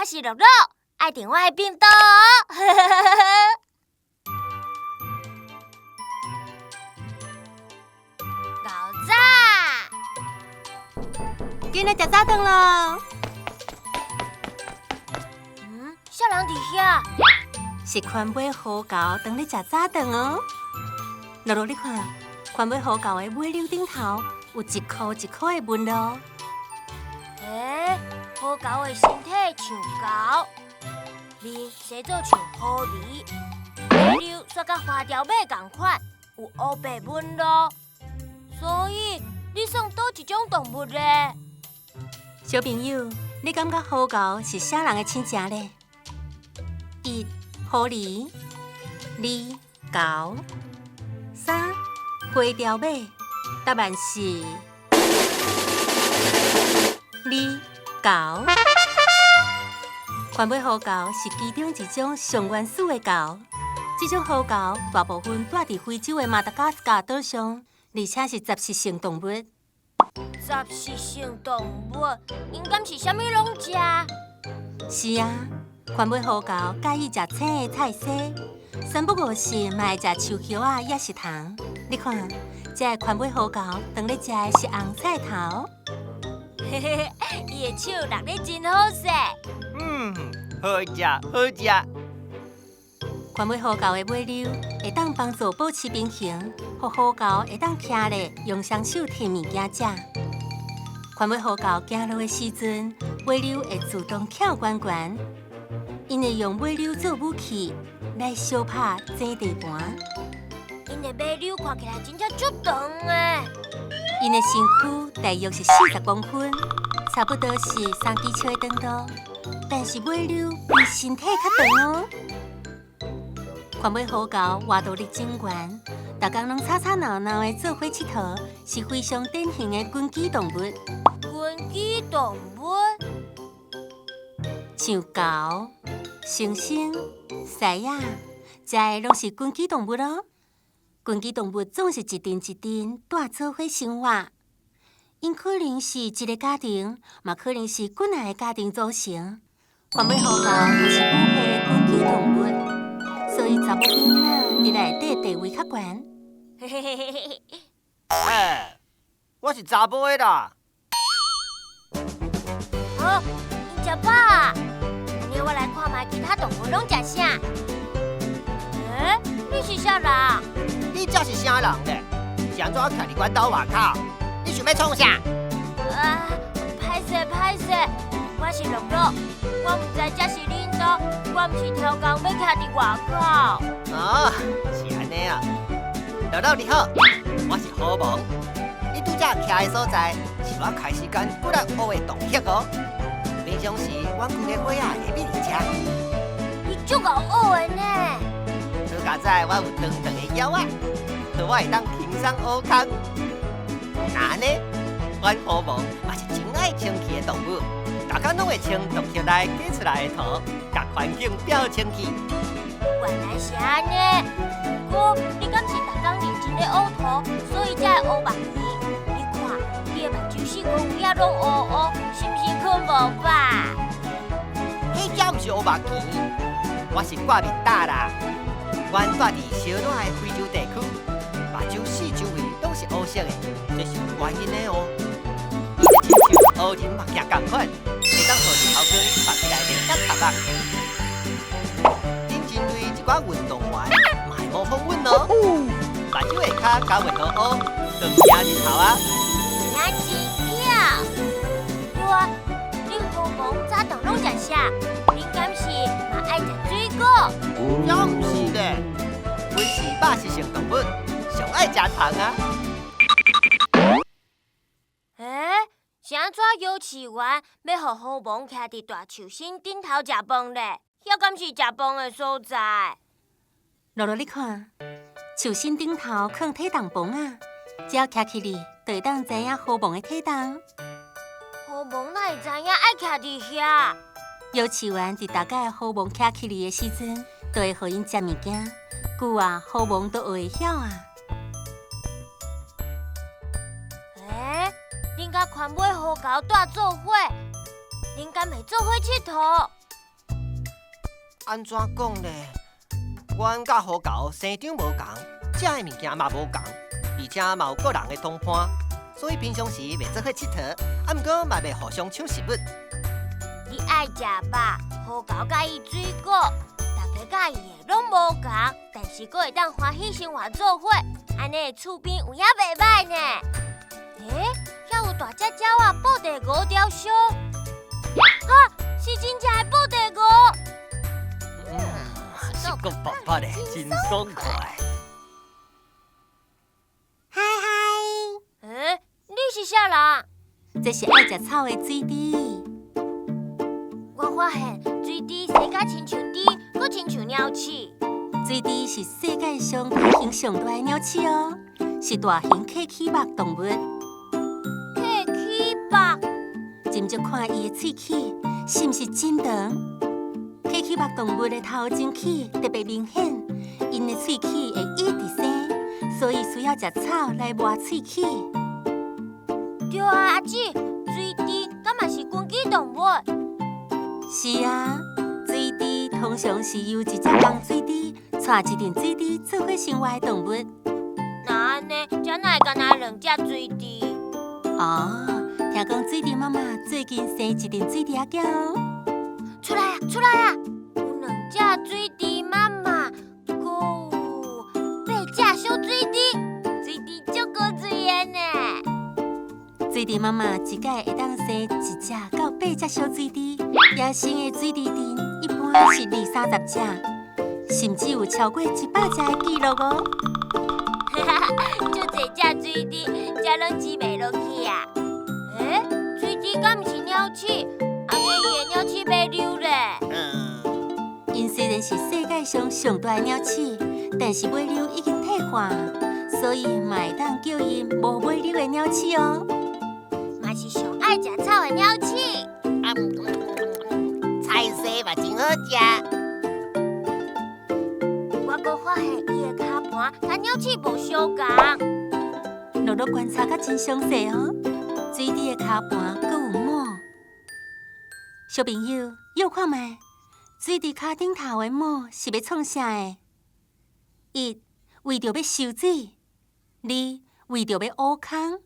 我是樂樂，愛訂我的頻道哦。老早，今日食早頓咯。嗯，啥人佇遐？是寬尾虎猴當咧食早頓哦。樂樂，你看，寬尾虎猴的尾溜頂頭有一箍一箍的紋路。欸，虎猴的身體像猴，面生做像狐狸，尾溜煞佮花雕馬仝款，有烏白紋路。所以你算佗一種動物咧？小朋友，你感覺虎猴是啥人的親情咧？一、狐狸；二、猴；三、花雕馬。答案是二、猴。寬尾虎猴是其中一種上原始的猴。這種虎猴大部分住佇非洲的馬達加斯加島上，而且是雜食性動物。雜食性動物，𪜶敢是啥物攏食？是啊，寬尾虎猴佮意食青的菜絲，三不五時嘛會食樹葉仔，抑是蟲。你看，這个寬尾虎猴當咧食的是紅菜頭。嘿嘿嘿，伊的手搦得真好勢。嗯，好食好食。寬尾虎猴的尾溜會當幫助保持平衡，予虎猴會當徛咧，用雙手提物件食。寬尾虎猴行路的時陣，尾溜會自動翹懸懸。𪜶會用尾溜做武器來相拍爭地盤。𪜶的尾溜看起來真正足長的。𪜶的身軀大約是40公分，差不多是3支尺的長度。但是尾溜比身體較長哦。寬尾虎猴活動力真懸，逐工攏吵吵鬧鬧的做伙𨑨迌，是非常典型的群居動物。群居動物，像猴、猩猩、獅仔，這个攏是群居動物喔。群居動物總是一陣一陣蹛做伙生活，𪜶可能是一个家庭，嘛可能是幾若个家庭組成。寬尾虎猴就是母系的群居動物，所以查某囡仔佇內底地位較懸。嘿嘿嘿嘿嘿。欸，我是查埔的啦。好，𪜶食飽啊？按呢我來看覓其他動物攏食啥？欸，你是啥人？你才是啥人咧？是按怎徛佇阮兜外口？你想欲創啥？啊，歹勢歹勢，我是樂樂，我毋知這是恁兜，我毋是超工欲徛佇外口。哦，是按呢啊。樂樂你好，我是虎王。你拄才徛的所在，是我開時間骨力學的洞穴哦。平常時，阮規家伙仔會覕佇遮。你足𠢕學的呢。好佳哉，我有長長的枵仔，予我會當輕鬆挖空。若按呢，阮虎王嘛是真愛清氣的動物，逐工攏會清洞穴內擠出來的塗，共環境變清氣。原來是按呢，不過你敢是逐工認真咧挖塗，所以才會烏目墘？你看，你的目睭四箍圍仔攏烏烏，是毋是睏無飽？彼才毋是烏目墘，我是掛面罩啦。阮住佇燒熱的非洲地區，目睭四周圍攏是烏色的，這是有原因的哦。伊就親像烏人目鏡仝款，會當予日頭光曝佇內底才合目。恁人類一寡運動員嘛會模仿阮哦，目睭下跤較袂予烏，就毋驚日頭啊。真巧。對啊，恁虎王早頓攏食啥？恁敢是嘛愛食水果？也毋是咧，阮是肉食性動物，上愛食蟲啊。欸，是按怎幼稚園欲予虎王徛佇大樹身頂頭食飯咧？遐敢是食飯的所在？樂樂，你看，樹身頂頭囥體重磅仔，只要徛起來，就會當知影虎王的體重。虎王哪會知影愛徛佇遐？幼稚園佇逐擺虎王徛起來的時陣，就會予𪜶食物件，久啊，虎王都學會曉啊。欸，恁佮寬尾虎猴蹛做伙，恁敢會做伙𨑨迌？按怎講咧？阮佮虎猴生長無仝，食的物件嘛無仝，而且嘛有個人的同伴，所以平常時袂做伙𨑨迌，啊，毋過嘛袂互相搶食物。你愛食肉，虎猴佮意水果，大家佮意的攏無仝，但是閣會當歡喜生活做伙，按呢厝邊有影袂䆀呢。欸，遐有大隻鳥仔布袋鼯雕像，啊，是真正的布袋鼯。是閣白白的，真爽快。嗨嗨，欸，你是啥人？這是愛食草的水豬。我發現水豬生甲親像豬，閣親像鳥鼠。水豬是世界上體型上大的鳥鼠哦，是大型鉸齒目動物。鉸齒目？斟酌看伊的喙齒是毋是真長？鉸齒目動物的頭前齒特別明顯，𪜶的喙齒會一直生，所以需要食草來磨喙齒。對啊，阿姊，水豬敢嘛是群居動物？是啊，水豬通常是由一隻公水豬帶一陣水豬做伙生活的動物。那按呢，這哪會干焦兩隻水豬？哦，聽講水豬媽媽最近生一陣水豬仔囝哦。出來啊，出來啊！有兩隻水豬媽媽，閣有八隻小水豬，水豬足古錐的呢。水豬媽媽一擺會當生一隻到八隻小水豬，野生的水豬陣一般是二三十隻，甚至有超過100隻的記錄哦。哈哈，足濟隻水豬，這攏擠袂落去啊！欸，水豬敢毋是鳥鼠？按呢伊的鳥鼠尾溜咧？𪜶雖然是世界上上大的鳥鼠，但是尾溜已經退化，所以嘛會當叫𪜶無尾溜的鳥鼠哦。嘛是上愛食草的鳥鼠。菜色嘛真好食。我閣發現伊的跤盤佮鳥鼠無相仝。樂樂觀察甲真詳細哦，水豬的跤盤閣有毛。小朋友，吆看覓，水豬跤頂頭的毛是欲創啥的？一，為著欲收水；二，為著欲挖空；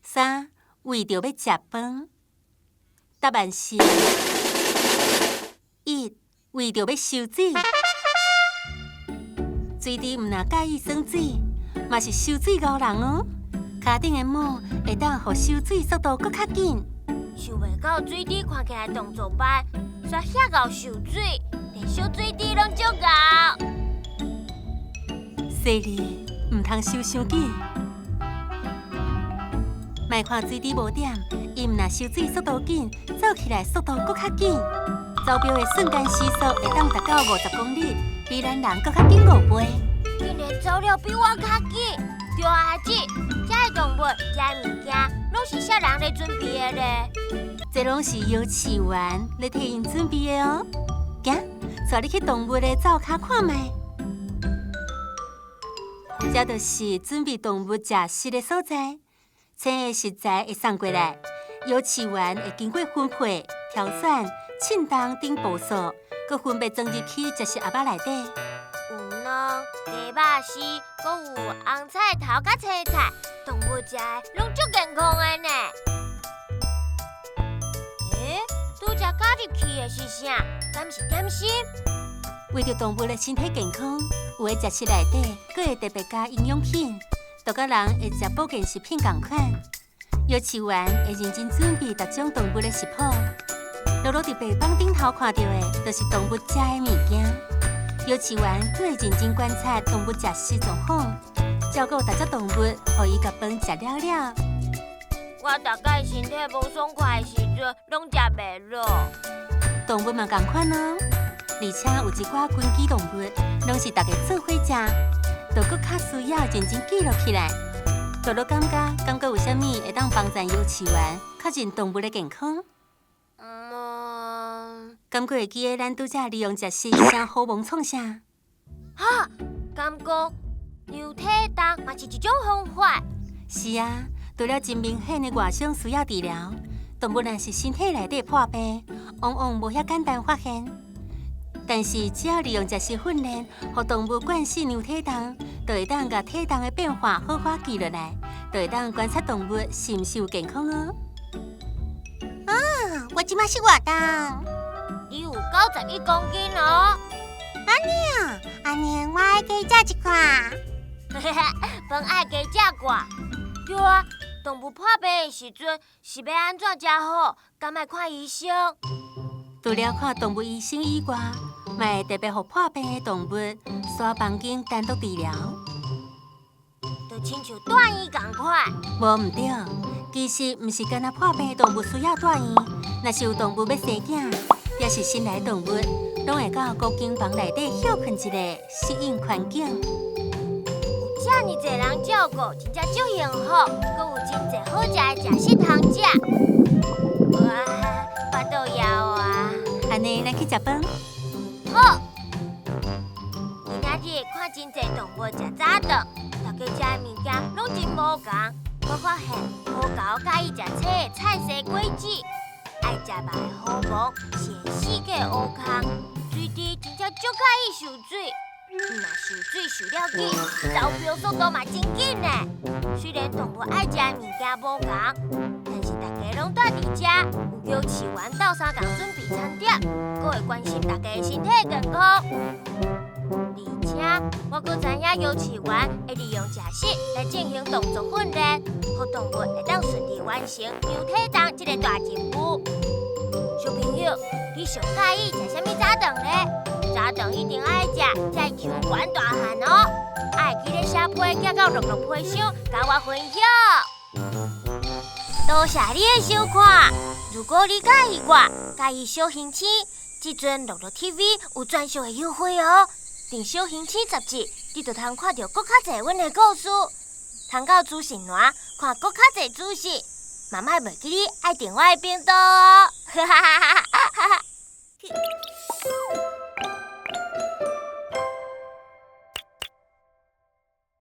三，為著欲食飯。答案是：一，為著欲收水。水豬毋但佮意耍水，嘛是收水高人哦。跤頂的毛會當予收水速度閣較緊。想袂到水豬看起來動作慢，卻遐𠢕受水，連小水豬攏足𠢕。細膩，毋通收傷緊。莫看水豬無點，伊毋但收水速度緊，走起來速度閣較緊。走標的瞬間時速會當達到50公里，比咱人閣較緊5倍。竟然走了比我較緊。對啊，阿姊，這个動物、這个物件，攏是啥人咧準備的咧？這攏是幼飼員咧替𪜶準備的哦。行，帶你去動物的灶跤看覓。這就是準備動物食食的所在。鮮的食材會送過來，幼飼員會經過分配、挑選、稱重等步驟，閣分別裝入去食食盒仔內底。有卵、雞肉絲，閣有紅菜頭佮青菜，動物食的攏足健康的呢。欸，拄才加入去的是啥？敢是點心？為著動物的身體健康，有的食食內底，閣會特別加營養品，就佮人會食保健食品仝款。幼飼員會認真準備逐種動物的食譜。樂樂佇白板頂頭看著的，就是動物食的物件。幼飼員閣會認真觀察動物食食狀況，照顧逐隻動物，予伊共飯食了了。我逐擺身體無爽快的時陣，攏食袂落。動物嘛仝款哦，而且有一寡群居動物，攏是逐家做伙食，就閣較需要認真記錄起來。樂樂感覺，敢閣有啥物會當幫助幼飼員確認動物的健康？敢閣會記得咱拄才利用食食啥荷爾蒙創啥？哈，敢講量體重嘛是一種方法。是啊，除了真明顯的外傷需要治療，動物若是身體內底破病，往往無遐簡單發現。但是只要利用食食訓練，予動物慣勢量體重，就會當共體重的變化好好記落來，就會當觀察動物是毋是有健康哦。啊，我這馬是偌重？你有91公斤哦。按呢啊，按呢我愛加食一寡。飯愛加食寡。對啊，動物破病的時陣是欲按怎才好？敢愛看醫生？除了看動物醫生以外，嘛會特別予破病的動物徙房間單獨治療。就親像住院仝款。無毋對，其實毋是干焦破病的動物需要住院，若是有動物欲生囝，抑是新來動物，攏會到孤間房內底歇睏一下，適應環境。有遮爾濟人照顧，真正足幸福，閣有真濟好食的食食通食。哇，腹肚枵啊！按呢，咱去食飯。好。今仔日看真濟動物食早頓，大家食的物件攏真無仝。我發現好狗佮意食青的菜西果子，愛食肉的河貘是會四界烏空，水豬真正足佮意泅水，毋若泅水泅了緊，走標速度嘛真緊呢。雖然動物愛食的物件無仝，但是大家攏蹛佇遮，有叫飼員鬥相共準備餐點，閣會關心大家的身體健康。而且我閣知影幼飼員會利用食食來進行動作訓練，予動物會當順利完成量體重這个大任務。小朋友，你上佮意食啥物早頓呢？早頓一定愛食，才會 Q 彈大漢哦！愛記得寫批寄到樂樂批箱，佮我分享。多謝你的收看。如果你佮意我，佮意小星星，這陣樂樂 TV 有專屬的優惠哦。訂小星星雜誌，你就通看著閣較濟阮的故事，通到資訊欄看閣較濟資訊。嘛莫袂記得愛訂我的頻道哦！哈哈哈哈哈哈！